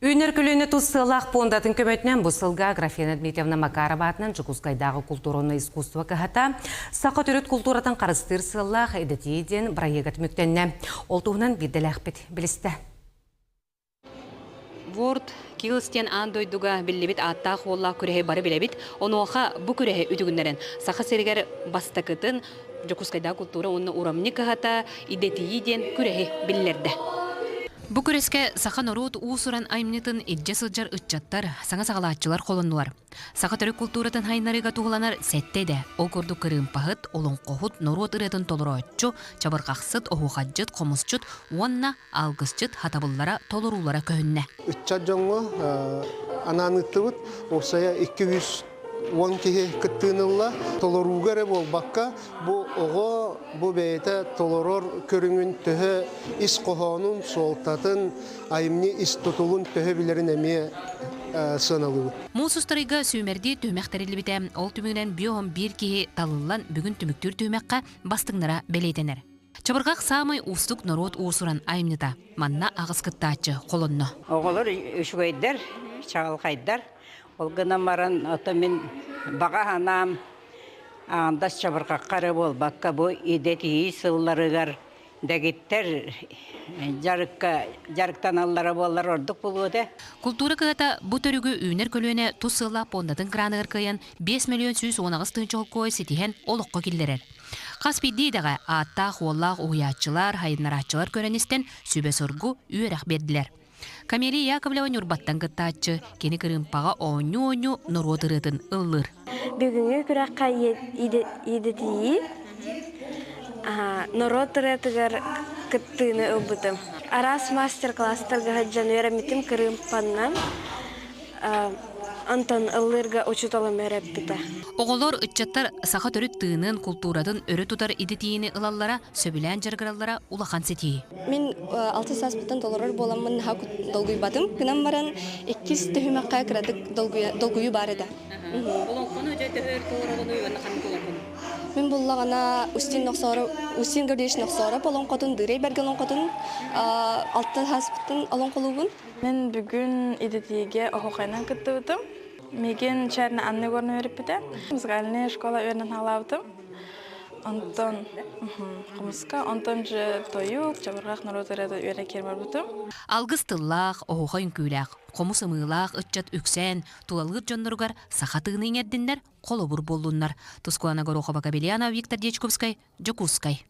Үүнэр көлүөнэ тус сыаллаах пуондатын көмөтүнэн бу сылга Аграфена Дмитриевна Макарова аатынан Дьокуускайдааҕы култуурунай искусство кыһата саха төрүт култууратын харыстыыр сыаллаах идэтийии диэн бырайыага түмүктэннэ. Ол туһунан биирдэлээхпит билистэ. World Skills диэн аан дойдуга биллибит ааттаах уоллаах күрэһи бары билэбит. Онуоха бу күрэһи үтүгүннэрэн Саха сиригэр бастакытын Дьокуускайдааҕы култуура уонна урамньы кыһата идэтийии диэн күрэһи биллэрдэ. Бу күрэскэ саха норуот уус-уран айымньытын илдьэ сылдьар ыччаттар, саҥа саҕалааччылар холоннулар. Саха төрүт култууратын хайыннарыыга туһуланар сэттэ идэ, ол курдук кырыымпаһыт, олоҥхоһут, норуот ырыатын толорооччу, чабырҕахсыт, оһуохайдьыт, хомусчут уонна алгысчыт хатабыллара толоруулара көһүннэ. Ыччат дьоҥҥо анаан ыыттыбыт. Уопсайа 210 киһи кыттыыны ылла. Толорууга эрэ буолбакка, бу оҕо бу бэйэтэ толорор көрүҥүн төһө ис хоһоонун, суолтатын, айымньы ис тутулун төһө билэрин эмиэ сыаналыыбыт. Муус устарыйга сүүмэрдии түһүмэх тэриллибитэ. Ол түмүгүнэн 51 киһи талыллан бүгүн түмүктүүр түһүмэххэ бастыҥнара бэлиэтэнэр. Чабырҕах саамай уустук норуот уус-уран айымньыта. Манна аҕыс кыттааччы холонно. Оҕолор үчүгэйдэр, чаҕылхайдар. Ол гынан баран, ото мин баҕа санаам аандас чабырҕахха эрэ буолбакка, бу идэтийии сылларыгар дэгиттэр дьарыкка дьарыктаналлара буоллар ордук буолуо этэ. Култуура кыһата бу төрүгү үүнэр көлүөнэ тус сыаллаах пуондатын краныгар кыайан 5 118 118 холкуой ситиһэн олоххо киллэрэр. Хас биирдии идэҕэ ааттаах-уоллаах уһуйааччылар, хайыннарааччылар көрөн-истэн сүбэ-соргу, үөрэх биэрдилэр. Камелия Яковлева Ньурбаттан кыттааччы, кини кырыымпаҕа оонньуу-оонньуу норуот ырыатын ыллыыр. Бүгүҥҥү күрэххэ идэтийии норуот ырыатыгар кыттыыны ылбытым. Араас мастер-класстарга сылдьан үөрэммитим кырыымпаннан Онтон ыллыырга учууталым үөрэппитэ. Оҕолор, ыччаттар саха төрүт тыынын, култууратын өрө тутар идэтийиини ылаллара, сөбүлээн дьарыгыраллара улахан ситиһии. Мин алтыс сааспыттан толорор буоламмын наһаа долгуйбатым. Гынан баран иккис түһүмэххэ кыратык долгуйуу баар этэ. Олоҥхону дьэ төһө өр толороҕунуй уонна ханнык олоҥхону? Мин буллаҕына Устин Нохсоро, Устин Гаврильевич Нохсоороп олоҥхотун, Дыырай Бэргэн олоҥхотун алта сааспыттан олоҥхолуубун. Мин бүгүн идэтийиигэ оһуохайынан кыттыбытым. Миигин Черна Анна Егоровна үөрэппитэ. Музыкальная школа үөрэнэн хаалаабытым. Онтон хомуска, онтон же тойук, чабырҕах норуот ырыата үөрэ киэр барбытым. Алгыс тыллаах, оһуохай үҥкүүлээх, хомус ымыылаах ыччат үксээн, тулалыыр дьонноругар саха тыыны иҥэрдиннэр, холобур буоллуннар. Тускулана Горохова-Кабельянова, Виктор Дьячковскай, Дьокуускай.